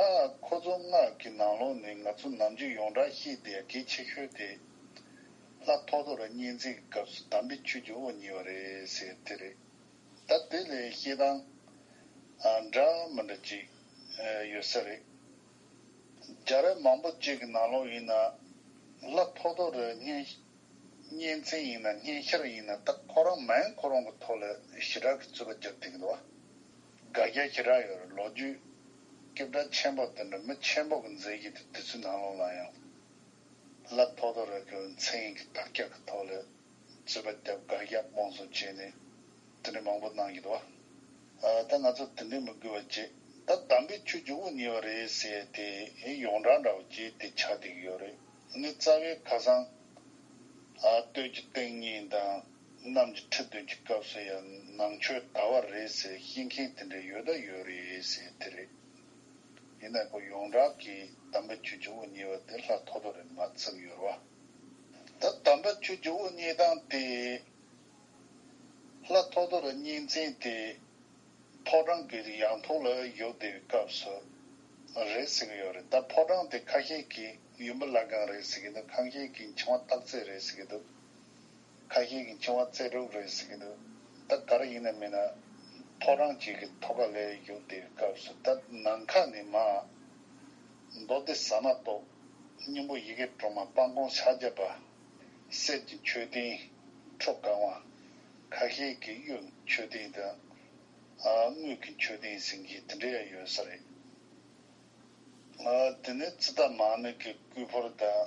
ཁོ་ཚོ་ལྔ་གི་ནང་ལོགས་ནས་ང་ཚོ་ནམ་རྒྱུན་ཡོངས་གྲགས་ཤེས་བསྡད་ཡག་གལ་ཆེ་ཤོས་དེ་ལྷ་ཐོ་ཐོ་རི་གཉན་བཙན་གྱི་སྐབས་སུ་དམ་པའི་ཆོས་ཀྱི་དབུ་བརྙེས་པ་རེད་ཟེར་དེ་རེད། ད་དེ་ལས་བཤད་སྟངས་འདྲ་མི་འདྲ་ཅིག་ཡོད་ས་རེད། རྒྱ་རིགས་མང་པོ་ཅིག་གི་ནང་ལོགས་ཡིན་ན་ལྷ་ཐོ་ཐོ་རི་གཉན་གཉན་བཙན་ཡིན་ན་གཉན་ཤར་ཡིན་ན་ད་ཁོ་རང་མིང་ཁོ་རང་གི་ཐོག་ལ་ཞེ་དྲག་གི་རྩོད་པ་རྒྱབ་བསྡད་ཀྱི་འདུག་བ། དགག་རྒྱག་ཞེ་དྲག་ཡོད་རེད། ལོ་རྒྱུས་སྐད་གྲགས་ཆེན་པོ་དེ་འདྲ་མི་ཆེན་པོ་གི་མཛད་རྗེས་དེ་དུས་ཚོད་ནང་ལོགས་ལ་ཡང་ལྷ་ཐོ་ཐོ་རི་གི་མཚན་གྱི་དར་ཁྱབ་ཀྱི་ཐོག་ལ་རྩོད་པ་རྒྱབ་དགག་རྒྱག་སྤོང་གསུམ་བྱས་ནས་དེ་འདྲ་མང་པོ་གནང་གི་འདུག་བ། ད་ང་ཚོ་དེ་འདྲ་མི་དགོས་པ་བྱས། ད་དམ་པའི་ཆོས་ཀྱི་དབུ་བརྙེས་པ་རེད་ཟེར་ཏེ་ཡོངས་གྲགས་འདྲ་བོ་བྱས་ཏེ་ཆགས་བསྡད་ཀྱི་ཡོད་རེད། ནི་རྩ་བའི་ཁ་སང་ཨ་སྟོད་ཀྱི་སྟེང་གཉིས་དང་གནམ་གྱི་ཁྲི་བདུན་གྱི་སྐབས་སུ་ཡང་ནང་ཆོས་དར་བ་རེད་ཟེར་བཤད་མཁན་དེ་འདྲ་ཡོད་ད་ཡོད་རེད་ཟེར་དེ་རེད། ཡིན་ན་ཁོ་ཡོངས་གྲགས་ཀྱི་དམ་པའི་ཆོས་ཀྱི་དབུ་བརྙེས་པ་དེ་ལྷ་ཐོ་ཐོ་རི་མ་ཚུགས་ཡོད་རེད་བ། ད་དམ་པའི་ཆོས་ཀྱི་དབུ་བརྙེས་སྟངས་དེ་ལྷ་ཐོ་ཐོ་རི་གཉན་བཙན་དེ་ཕོ་བྲང་གི་ཡང་ཐོག་ལ་བཞུགས་བསྡད་པའི་སྐབས་སུ་རེད་ཟེར་གྱི་ཡོད་རེད། ད་ཕོ་བྲང་དེ་ཁ་ཤས་ཀྱིས་ཡུམ་བུ་བླ་སྒང་རེད་ཟེར་གྱི་འདུག་ཁ་ཤས་ཀྱིས་འཕྱོང་བ་སྟག་རྩེ་རེད་ཟེར་གྱི་འདུག་ཁ་ཤས་ཀྱིས་འཕྱོང་བ་རྩེ་དྲུག་རེད་ཟེར་གྱི་འདུག་ད་ག་རེ་ཡིན་ན་མིན་ན་ཕོ་བྲང་གཅིག་གི་ཐོག་ཁ་ལ་བཞུགས་བསྡད་པའི་སྐབས་སུ་ད་ནམ་མཁའ་ནས་མར་མདོ་སྡེ་ཟ་མ་ཏོག་སྙིང་པོ་ཡི་གེ་སྒྲོན་མ་སྤང་སྐོང་ཕྱག་རྒྱ་པ། གསེར་གྱི་མཆོད་རྟེན་ཁྲོ་གང་བ། ཁ་ཤས་ཀྱིས་གཡུ་མཆོད་རྟེན་དང་། དངུལ་གྱི་མཆོད་རྟེན་ཟེར་མཁན་དེ་འདྲ་ཡང་ཡོད་ས་རེད། དེ་ནས་ཙི་ཏ་མ་ཎི་གི་སྐུ་ཕུར་དང་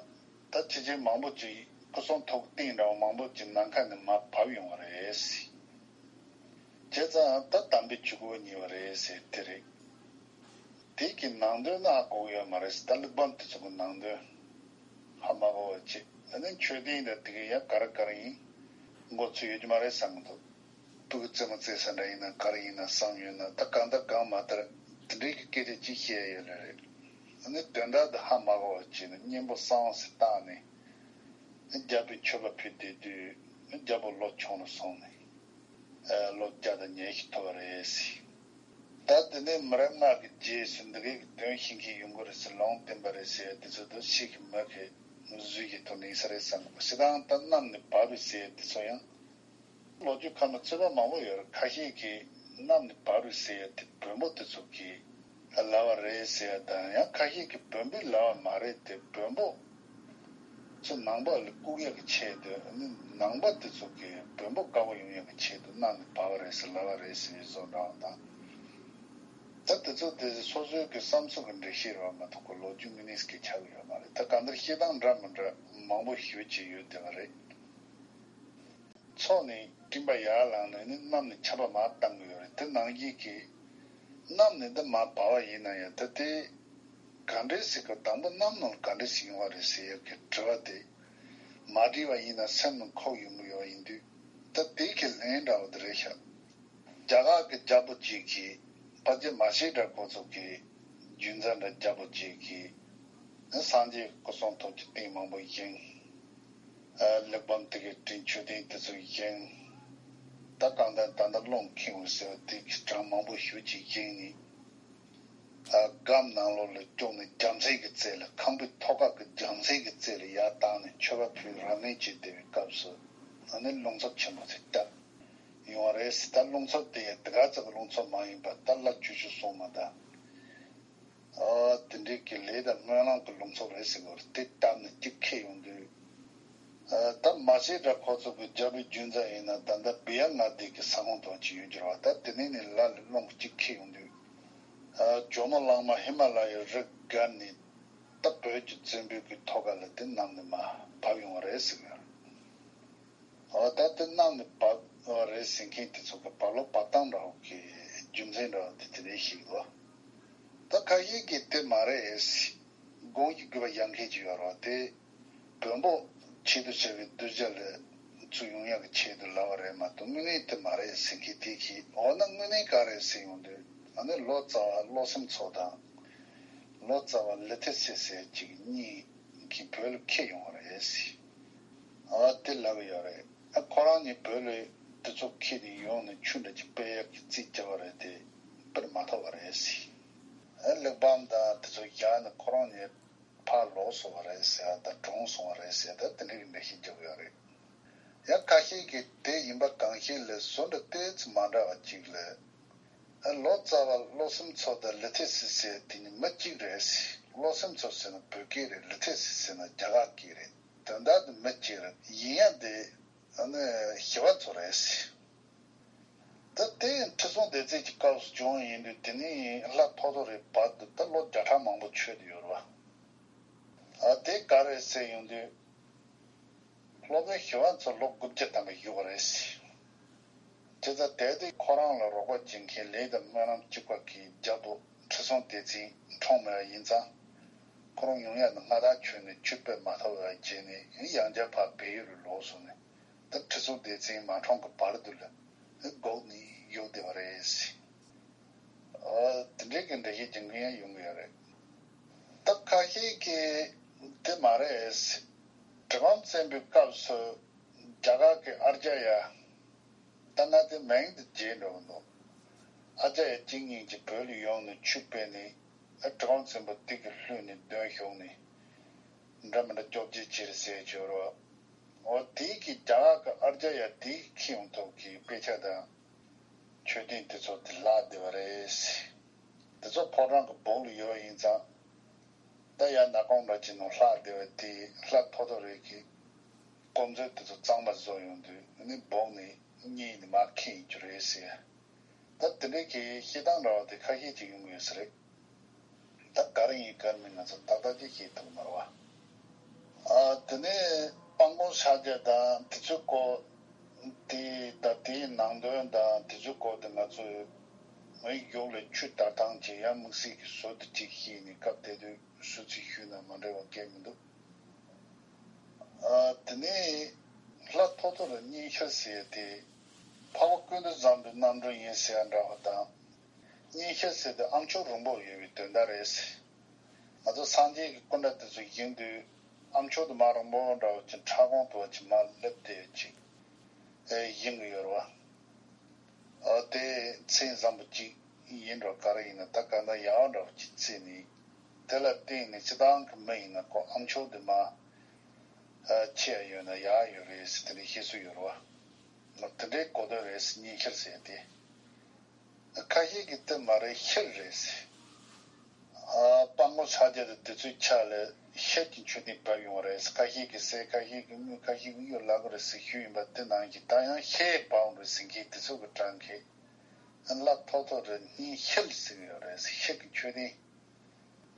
ད་ཅི་ཅི་མང་པོ་ཅིག་སྐུ་གསུང་ཐུགས་རྟེན་འདྲ་བ་མང་པོ་ཅིག་ནམ་མཁའ་ནས་མར་བབས་ཡོང་བ་རེད། བྱས་ཙང་ད་དམ་པའི་ཆོས་ཀྱི་དབུ་བརྙེས་པ་རེད་ཟེར་དེ་རེད། དེ་གི་ནང་དོན་ནི་ཧ་གོ་གི་ཡོད་མ་རེད། ད་གླེགས་བམ་དེ་ཚོ་གི་ནང་དོན་ཧ་མ་གོ་བ་བྱས། ཨ་ནི་མཆོད་རྟེན་དང་དེ་གི་ཡང་ག་རེ་ག་རེ་ཡིན་མགོ་ཚོས་ཡོད་ཀྱི་མ་རེད་བསམ་གི་འདུག་སྤུ་གུ་རྩེད་མོ་རྩེ་ས་འདྲ་ཡིན་ན་ག་རེ་ཡིན་ན་བསམ་ཡོད་ན་ད་གང་ལྟར་གང་མ་ལྟར་དེ་འདྲའི་གི་སྐད་ཆ་ཅིག་བཤད་ཡོད་ལེ་རེད། ཨ་ནི་དོན་དག་དེ་ཧ་མ་གོ་བ་བྱས་ནས་གཉེན་པོ་གསང་བ་ཟེར་བཏགས་ནས་རྒྱལ་པོའི་མཆོད་པ་ཕུལ་བསྡད་དུས་རྒྱལ་པོ་ལོ་ཆུང་རུ་སོང་ནས། ལོ་བརྒྱ་དང་ཉི་ཤུ་ཐུབ་པ་རེད། ད་དེ་ནས་མི་རབས་ལྔ་གི་རྗེས་སུ་འདི་གའི་དོན་ཤེས་མཁན་ཡོང་གི་རེད་ཟེར་ལུང་བསྟན་པ་རེད་ཟེར་དེ་ཚོ་དུ་ཤེས་ཀྱི་མི་གི་བཟོས་ཀྱི་ཐོག་ནས་ས་རེད་བསམ་གི་ཞེ་སྡང་ད་གནམ་ནས་བབས་རེད་ཟེར་དེ་ཚོ་ཡང་ལོ་རྒྱུས་ཁ་ནས་རྩོད་པ་མང་པོ་ཡོད་རེད། ཁ་ཤས་ཀྱིས་གནམ་ནས་བབས་རེད་ཟེར་ཡ་དེ་བོན་པོ་དེ་ཚོ་གིས་ལབ་པ་རེད་ཟེར་ཡ་དང་ཡང་ཁ་ཤས་ཀྱིས་བོན་པོས་ལབ་པ་མ་རེད་དེ་བོན་པོ། ཚོ་ནང་པ་ལ་བཀུག་ཡག་གི་ཆེད་དུ་ནི་ནང་པ་དེ་ཚོ་གིས་བོན་པོ་དཀར་པོ་ཡོང་ཡག་གི་ཆེད་དུ་གནམ་ནས་བབས་པ་རེད་ཟེར་ལབ་པ་རེད་ཟེར་བའི་བཟོ་འདྲ་བ་དང་། ད་དེ་ཚོ་དེ་སོ་སོའི་གི་བསམ་ཚུལ་གི་འགྲེལ་བཤད་རེད་བ་མ་གཏོགས་གི་ལོ་རྒྱུས་དངོས་གནས་སྐད་ཆ་གི་ཡོད་མ་རེད། ད་གང་ལྟར་བཤད་སྟངས་འདྲ་མི་འདྲ་མང་པོ་ཞེ་པོ་ཅིག་ཡོད་བསྡད་པ་རེད། མཚོ་ནས་སྤྲིན་པ་ཡར་ལངས་ནས་ནི་གནམ་ནས་ཆར་པ་མར་བཏང་གི་ཡོད་རེད། དེ་ནང་བཞིན་གྱི་གནམ་ནས་འདི་མར་བབས་པ་ཡིན་ན་ཡང་ད་དེ་ག་འདྲས་ཞིག་གི་དང་པོ་གནམ་ནང་ག་འདྲས་ཞིག་ཡོང་བ་རེད་ཟེར་ཡག་གི་དྲི་བ་དེ་མ་དྲིས་པ་ཡིན་ན་སེམས་ནང་ཁོག་ཡོང་གི་ཡོད་པ་ཡིན་དུས་ད་དེ་གི་ལན་འདྲ་བོ་དེ་རེད་ཤག་རྒྱ་གར་གྱི་རྒྱལ་པོ་གཅིག་གིས་ཕལ་ཆེར་མ་ཤེས་འདྲ་ཁོ་ཚོ་གི་རྒྱུད་འཛིན་འདྲ་རྒྱལ་པོ་གཅིག་གིས་སངས་རྒྱས་སྐུ་གསུང་ཐུགས་ཀྱི་རྟེན་མང་པོ་བཞེངས། གླེགས་བམ་དེ་གའི་སྤྲིན་མཆོད་རྟེན་དེ་ཚོ་བཞེངས། ད་གང་ལྟར་ད་ལྟ་རླུང་ཁེངས་པ་ཟེར་བ་དེ་གི་གྲངས་མང་པོ་ཞེ་པོ་ཅིག་བཞེངས་ནས། སྒམ་ནང་ལོགས་ལ་བཅུག་ནས་རྒྱལ་མཚན་གྱི་རྩེ་ལ་ཁང་པའི་ཐོག་ཁ་གི་རྒྱལ་མཚན་གྱི་རྩེ་ལ་ཡར་བཏང་ནས་མཆོད་པ་ཕུལ་རབ་གནས་བྱས་བསྡད་པའི་སྐབས་སུ་ཨ་ནི་རླུང་འཚུབ་ཆེན་པོ་ཞིག་བཏབ་ཡོང་བ་རེད་ཟེར། ད་རླུང་འཚུབ་དེ་ཡང་དེ་ག་ཙམ་གྱི་རླུང་འཚུབ་མ་ཡིན་པ་ད་ལ་ཆུ་ཆུ་སོང་མ་ད། ཨ་དེ་འདྲའི་གི་ལས་དང་སྨོན་ལམ་གི་རླུང་འཚུབ་རེད་ཟེར་གི་རེད། དེ་བཏབ་ནས་གཅིག་ཁེལ་ཡོང་དུས། ཨ་ད་མ་ཤེས་འདྲ་ཁོ་ཚོ་གི་རྒྱལ་པོའི་རྒྱུད་འཛིན་ཡིན་ན་ད་ལྟ་བི་ཡ་མངའ་སྡེ་གི་ས་ཁོངས་དང་གཅིག་ཡོད་འགྱུར་བ། ད་དེ་ནས་ནི་ལ་ལས་རླུང་གཅིག་ཁེལ་ཡོང་དུས། ཨ་ཇོ་མོ་གླང་མ་ཧི་མ་ལ་ཡའི་རི་བརྒལ་ནས་ད་བོད་ཀྱི་བཙན་པོའི་གི་ཐོག་ཁ་ལ་དེ་གནམ་ནས་མར་བབས་ཡོང་བ་རེད་ཟེར་གི་རེད། འོ་ད་དེ་གནམ་ནས་བབས་རེད་ཟེར་མཁན་དེ་ཚོ་གི་བབས་ལོ་བབས་སྟངས་འདྲ་བོ་གི་རྒྱུ་མཚན་འདྲ་བོ་དེ་དེ་རེད་ཤེས་གི་འདུག་ད་ཁ་ཤས་ཀྱིས་དེ་མ་རེད་ཟེར། དགོངས་ཀྱི་དགོས་པ་ཡང་ཁེལ་གྱི་ཡོད་རེད་དེ། བོན་པོ་ཆེད་དུ་བྱ་བའི་གདུལ་བྱ་ལ་ སུ་ཡོང་ཡག་གི་ཆེད་དུ་ལབ་པ་རེད་མ་གཏོགས་དངོས་གནས་དེ་མ་རེད་ཟེར་མཁན་དེ་གིས། འོ་ན་དངོས་གནས་ག་རེད་ཟེར་ཡོང་དུས། ཨ་ནི་ལོ་ཙཱ་བ་བློ་སེམས་མཚོ་དང་། ལོ་ཙཱ་བ་ལི་ཐེ་སི་ཟེར་གཅིག་གཉིས་ཀྱིས་བོད་ལ་འཁྱེར་ཡོང་བ་རེད་ཟེར། ཨ་དེ་ལབ་ཡོད་རེད། ཨ་ཁོ་རང་གཉིས་བོད་ལ་དེ་ཚོ་འཁྱེར་ནས་ཡོང་ནས་ཆུ་འདྲ་ཅིག་སྤེལ་ཡག་གི་རྩིས་རྒྱག་པ་རེད་དེ། སྤེལ་མ་ཐུབ་པ་རེད་ཟེར། ཨ་གླེགས་བམ་དང་དེ་ཚོ་བཞག་ནས་ཁོ་རང་གཉིས་ཕར་ལོག་སོང་བ་རེད་ཟེར་ཡ་དང་གྲོངས་སོང་བ་རེད་ཟེར་ཡ་དང་དེ་འདྲ་གི་འགྲེལ་བཤད་རྒྱབ་ཡོད་རེད། ཡང་ཁ་ཤས་ཀྱིས་དེ་ཡིན་པ་གང་ཤེས་ལས་བཟོ་འདྲ་ཏོག་ཙམ་མ་འདྲ་བ་ཅིག་ལས། ཨ་ལོ་ཙཱ་བ་བློ་སེམས་མཚོ་དང་ལི་ཐེ་སི་ཟེར་དེ་གཉིས་མི་གཅིག་རེད་ཟེར། བློ་སེམས་མཚོ་ཟེར་ན་བོད་སྐད་རེད། ལི་ཐེ་སི་ཟེར་ན་རྒྱ་གར་སྐད་རེད། དོན་དག་དེ་མི་གཅིག་རེད། ཡིན་ཡང་དེ་ཨ་ནི་ཞི་བ་འཚོ་རེད་ཟེར། ད་དེ་ཁྲི་སྲོང་ལྡེ་བཙན་གྱི་སྐབས་སུ་བྱུང་ཡིན་དུས་དེ་ནས་ལྷ་ཐོ་ཐོ་རི་བར་དུ་ད་ལོ་བརྒྱ་ཕྲག་མང་པོ་ཆོད་དུ་ཡོད་རེད་བ། ཨ་དེ་ག་རེད་ཟེར་ཡོང་དུས། སློབ་དཔོན་ཞི་བ་འཚོ་ལོ་དགུ་བརྒྱ་ཐམ་པ་བཞུགས་པ་རེད་ཟེར། དེ་ཙང་དེ་དུས་ཁོ་རང་ལ་རོགས་པ་བྱེད་མཁན་ལས་དང་སྨོན་ལམ་གཅིག་པ་གི་རྒྱབ་ཏུ་ཁྲི་སྲོང་ལྡེ་བཙན་འཁྲུངས་མེད་པ་ཡིན་ཙང་། ཁོ་རང་ཡོང་ཡག་ནི་སྔ་ཐག་ཆོད་ནས་ཆུ་སྤེལ་མ་ཐུབ་པ་བྱས་ནས་ཡང་བསྐྱར་ཕར་བལ་ཡུལ་ལ་ལོག་སོང་ནས། ད་ཁྲི་སྲོང་ལྡེ་བཙན་མ་འཁྲུངས་ཀྱི་བར་དུ་ལ་སྒུག་ནས་བཞུགས་བསྡད་པ་རེད་ཟེར། ཨོ་དེ་འདྲའི་གི་འགྲེལ་བཤད་རྒྱག་མཁན་ཡང་ཡོང་གི་ཡོད་རེད། ད་ཁ་ཤས་ཀྱིས་དེ་མ་རེད་ཟེར། གྲི་གུམ་བཙན་པོའི་སྐབས་སུ་རྒྱ་གར་གྱི་ཨ་ཙརྱ། ད་ང་དེ་མིང་དེ་བརྗེད་འགྲོ་གི་འདུག་ཨ་ཙརྱ་གཅིག་གཉིས་ཀྱིས་བོད་ལ་ཡོང་ནས་ཆུ་སྤེལ་ནས། ཨ་གྲི་གུམ་བཙན་པོ་དེ་གི་ལྷོད་ནས་གདོན་ཞུགས་ནས། འདྲ་མི་འདྲ་སྐྱོབ་བྱེད་ཅེས་ཟེར་བྱོས་རོགས། འོ་དེའི་གི་རྒྱ་གར་གི་ཨ་ཙརྱ་དེའི་ཁྱི་ཡོང་ཐོག་གི་དཔེ་ཆ་དང་མཆོད་རྟེན་དེ་ཚོ་དེ་བརླག་བསྡད་པ་རེད། དེ་ཚོ་ཕོ་བྲང་གི་སྦུག་ལ་ཡོད་ཡིན་ཙང་། ད་ཡར་ནག་གོང་འདྲ་ཅིག་ནང་བརླག་བསྡད་པ་དེ་ལྷ་ཐོ་ཐོ་རེ་གི་དཀོར་མཛོད་དེ་ཚོ་གཙང་མ་བཟོ་ཡོང་དུས་ནི་སྦུག་ནས་རྙེད་ནས་མར་འཁྱེར་ཡིན་རྒྱུ་རེད་ཟེར། ད་དེ་འདྲའི་གི་བཤད་སྟངས་འདྲ་བ་དེ་ཁ་ཤས་ཅིག་ཡོང་གི་ཡོད་ས་རེད། ད་ག་རེ་ཡིན་ག་རེ་མིན་ང་ཚོ་ཏག་ཏག་ཅིག་ཤེས་ཐུབ་མ་རེད་བ། ཨ་དེ་ནས་སྤང་སྐོང་ཕྱག་རྒྱ་དང་དེ་ཚོའི་སྐོར། དེ་ད་དེའི་ནང་དོན་དང་དེ་ཚོའི་སྐོར་དེ་ང་ཚོས་མི་རྒྱུགས་ལ་ཆུ་དར་ཐང་ཅིག་ཡང་དམིགས་བསལ་གྱི་ཟུར་དུ་ཅིག་ཤེས་ནས་སྐབས་དེ་དུས་ཟུར་ཚིག་ཞུས་ན་མ་འགྲིག་པ་གང་ཡང་མི་འདུག་ཨ་དེ་ནས་ལྷ་ཐོ་ཐོ་རི་གཉན་ཤལ་ཟེར་ཡ་དེ་འཕགས་པ་ཀུན་ཏུ་བཟང་པོའི་རྣམ་སྤྲུལ་ཡིན་ཟེར་ཡ་འདྲ་བ་དང་། གཉན་ཤལ་ཟེར་དེ་ཨ་མཆོག་རིན་པོ་ཡོད་པའི་དོན་དག་རེད་ཟེར། ང་ཚོ་སངས་རྒྱས་ཀྱི་སྐུ་འདྲ་དེ་ཚོ་བཞེངས་དུས་ཨ་མཆོག་དེ་མར་རིང་པོ་འདྲ་བོ་ཅིག་ཕྲག་གོང་དུ་བ་ཅིག་མར་སླེབས་བསྡད་ཅིག་བཞེངས་གི་ཡོད་རེད་བ། ཨ་དེ་མཚན་བཟང་པོ་ཅིག་ཡིན་འགྲོ་ག་རེ་ཡིན་ན་ད་ག་འདྲ་ཡག་འདྲ་བོ་ཅིག་བརྩིས་ནས། དེ་ལ་བརྟེན་ནས་སྤྱིར་བཏང་གི་མི་ཡིན་ན་ཁོ་ཨ་མཆོག་དེ་མར་ཨ་ཆེ་ཡ་ཡོད་ན་ཡག་ཡོད་རེད་ཟེར་དེ་འདྲའི་བཤད་སྲོལ་ཡོད་རེད་བ། དེ་འདྲའི་གོ་དོན་རེད་ཟེར། གཉན་ཤལ་ཟེར་ཏེ། ཁ་ཤས་ཀྱིས་དེ་མ་རེད་ཤེལ་རེད་ཟེར། ཨ་སྤང་སྐོང་ཕྱག་རྒྱ་དེ་དེ་ཚོའི་ཆ་ལ་ཤེལ་གྱི་མཆོད་རྟེན་བབས་ཡོང་བ་རེད་ཟེར། ཁ་ཤས་ཀྱིས་གསེར། ཁ་ཤས་ཀྱིས་དངུལ། ཁ་ཤས་ཀྱིས་གཡུ་ལབ་གི་རེད་ཟེར་ཞུས་ཡིན་པ་དེ་ནང་བཞིན་ད་ཡང་ཤེལ་བབས་འོང་རེད་ཟེར་མཁན་དེ་ཚོ་གི་གྲས་ཀྱིས་ལྷ་ཐོ་ཐོ་རི་གཉན་ཤལ་ཟེར་གི་ཡོད་རེད་ཟེར། ཤེལ་གྱི་མཆོད་རྟེན།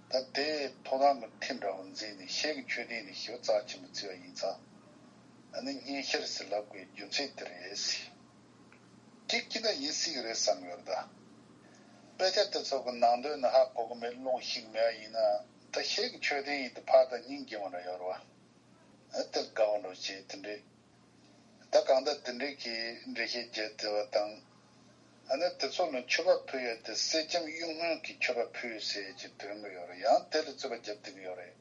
ད་དེ་ཐོག་ཐང་གི་ཐིམ་འདྲ་བོ་མཛད་ནས་ཤེལ་གྱི་མཆོད་རྟེན་ནས་ཞེ་པོ་རྩ་ཆེན་པོ་བརྩི་བ་ཡིན་ཙང་། ཨ་ནི་གཉན་ཤལ་ཟེར་ལབ་དགོས་རྒྱུ་མཚན་དེ་རེད་ཟེར། གཅིག་གཅིག་ན་ཡིན་སྲིད་ཀྱི་རེད་བསམ་ཡོད་རེད་ད། དཔེ་ཆ་དེ་ཚོ་གི་ནང་དོན་ནི་ཧ་གོ་གི་མེད་ཀློག་ཤེས་ཀྱི་མེད་པ་ཡིན་ན། ད་ཤེལ་གྱི་མཆོད་རྟེན་ཡིན་དུས་ཕར་ད་སྙིང་རྗེ་བོ་འདྲ་ཡོད་རེད་བ། ཨ་དེར་དགའ་བོ་འདྲ་བྱས་དེ་འདྲས། ད་གང་ལྟར་དེ་འདྲའི་གི་འགྲེལ་བཤད་བརྒྱབ་བསྡད་པ་དང་། ཨ་ནི་དེ་ཚོ་ལ་མཆོད་པ་ཕུལ་ཡ་དེ་གསེར་སྐྱེམས་གཡུ་སྔོན་གྱི་མཆོད་པ་ཕུལ་ཟེར་གྱི་དོན་གྱི་ཡོད་རེད། ཡང་དེ་ལ་རྩོད་པ་བརྒྱབ་བསྡད་ཀྱི་ཡོད་རེད།